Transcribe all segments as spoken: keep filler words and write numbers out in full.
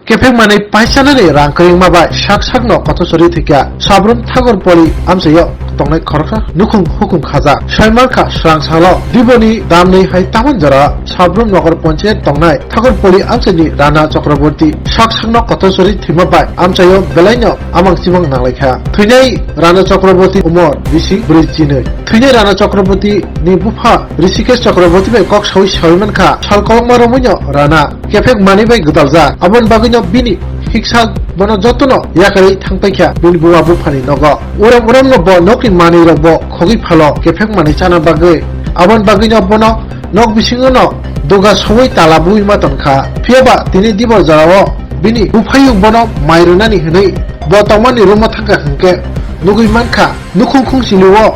Kephek manwi paisa nani rang kwrwngma bai sak sakno kotor chori thwikha. Sabrum Thakur Poli amchaio tongnai khoroksa nukhung hukum khaja. Saimankha srang salo Diboni damni hai Taman jora Sabrum Nagar Panchayat tongnai Thakur Poli amchaini Rana Chakraborty sak sakno kotor chori thwima bai amchaio belaino amang chimang nanglaikha. Thwinai Rana Chakraborty umor bisi brwi chinwi. Thwinai Rana Chakraborty ni bupha Rishikesh Chakraborty bai kok sawi sawi mankha, sal kolokma romwino Rana kephek manwi bai gwdaljak. Aboni bagwino bini hiksa bono jotono yakarwi thangpaikha bini buma buphani nogo. Urom uromno bo nokni manwirokbo khogwi phalo kephek manwi chana bagwi. Aboni bagwino bono nok bisingono duga sogwi tala bui ma tongkha. Phiyaba tini dibor jorao bini buphayung bono mai rwnani hwnwi bo tongmani room-o thangkha hwnkhe nugwi mankha. Nukhung khungsilo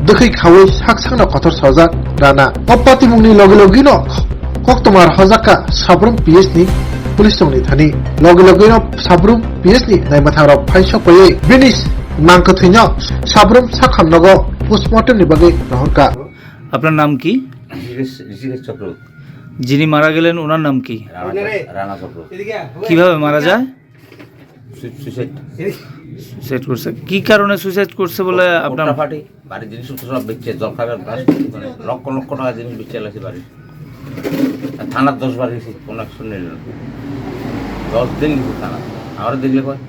dwkhwi khaui sak sakno kotor sojak Rana. O patimungni logi logino koktwma rhojakha Sabrum P S ni police tongni thani. Logi logino Sabrum P S ni naimwthangrok phai sokpaiwi bini nangkwthwino Sabrum sakhamnogo postmortem ni bagwi rohorkha. আপনার নাম কি? ঋষিকেশ, ঋষিকেশ চক্রবর্তী। যিনি মারা গেলেন, ওনার নাম কি? রানা চক্র, রানা চক্র। কিভাবে মারা যায়? সু-, সুইসাইড। সুইসাইড করছে। কি কারণে সুইসাইড করছে বলে আপনার? কোট্টা পার্টি, বাড়ির জিনিসপত্র সব বেচছে, জল খাবার, ঘাস, মানে, লক্ষ লক্ষ টাকা জিনিস বেচে লাগছে বাড়ির। আর থানার দশ বার গেছি, কোনো অ্যাকশন নিল না। দশ দিন গেছি থানা। আমারে দেখলে কয়।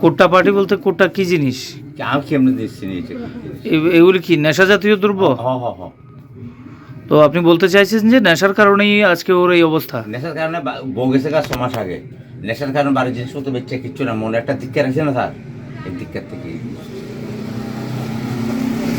কোট্টা পার্টি বলতে কোট্টা কি জিনিস? কি, আমি কি এমনি জিনিস চিনি, এটা কি জিনিস? এ-, এগুলি কি নেশা জাতীয় দ্রব্য? হ, হ, হ। তো আপনি বলতে চাইছেন যে নেশার কারণেই আজকে ওর এই অবস্থা? নেশার কারণে বা-, বউ গেছে গা ছ মাস আগে। নেশার কারণে বাড়ির জিনিসপত্র বেচছে, কিচ্ছু না। মনে একটা ধিক্কার আছে না স্যার? এই ধিক্কার থেকে।